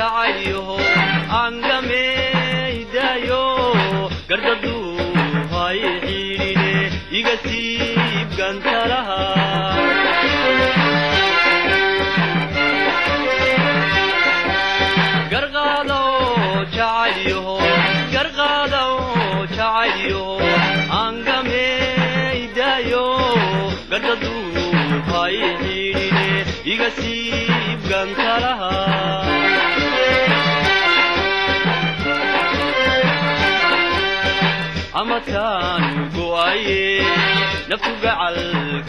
Jacaylyaho angamaydayo gardadu hay xidhine iga siib gantalaha. Garqaado jacaylyaho, garqaado jacaylyaho angamaydayo gardadu hay xidhine iga siib gantalaha. Amataan go'aye naftu gacal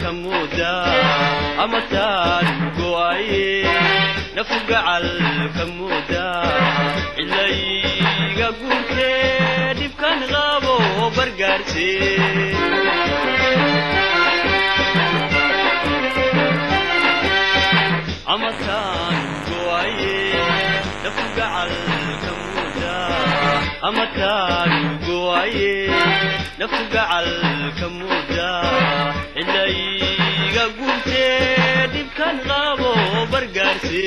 ka mooda, amataan go'aye naftu gacal ka mooda, cilayga guurtee dhibkan qabo bargaarse. Amataan go'aye naftu gacal ka mooda, amataan go'aye naftu gacal ka mooda, cilayga guurtee dhibkan qabo bargaarse.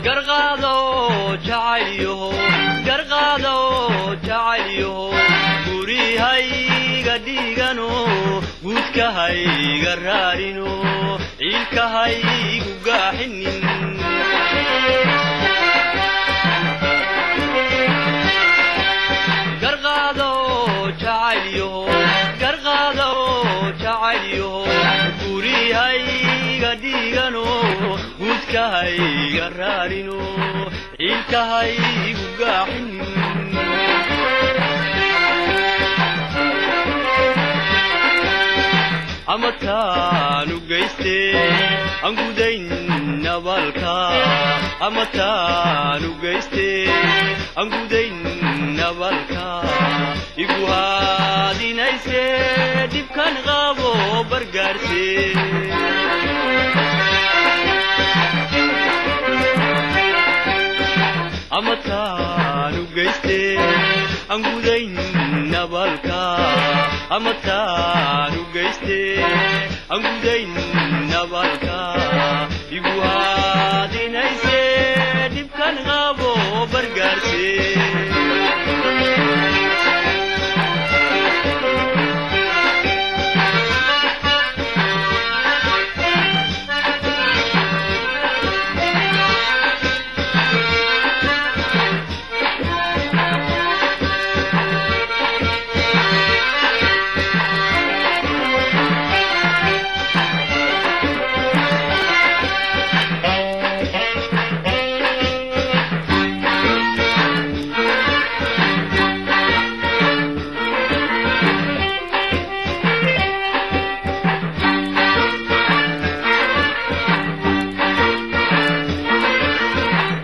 Garqaado jacaylyaho, garqaado jacaylyaho gurihayga dhigano, guudkahayga raarino, ciilkahaygu gaaxinin. Garqaado jacaylyaho, garqaado jacaylyaho gurihayga dhigano, guudkahayga raarino, ciilkahaygu gaaxinin. Amataanu geyste aan gudayn nabalka, amataanu geyste aan gudayn nabalka, igu haadinayse dhibkan qabo bargaarse. Amataanu geyste aan gudayn nabalka, amataanu geyste aan gudayn nabalka, igu haadinayse dhibkan qabo bargaarse.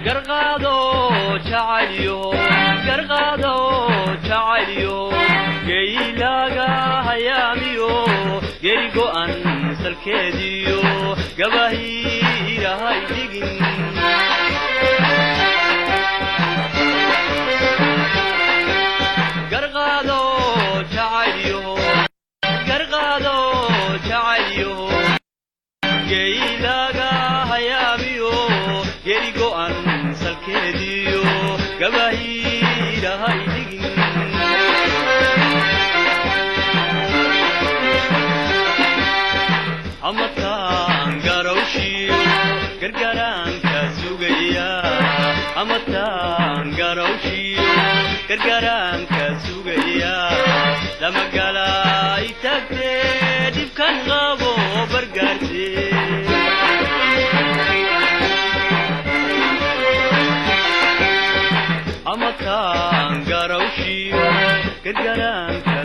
Garqaado jacaylyaho, garqaado jacaylyaho geylaaga hayaamiyo geri go'an salkeediyo gabahiirahay dhigin. Garqaado jacaylyaho, garqaado jacaylyaho geylaaga hayaamiyo geri go'an salkeediyo gabahiirahay dhigin. Amataan garawshiyo gargaraanka sugaya, amataan garawshiyo gargaraanka sugaya, lamagalay tagtee dhibkan qabo bargaarse. Amataan garawshiyo Gargaaraanka.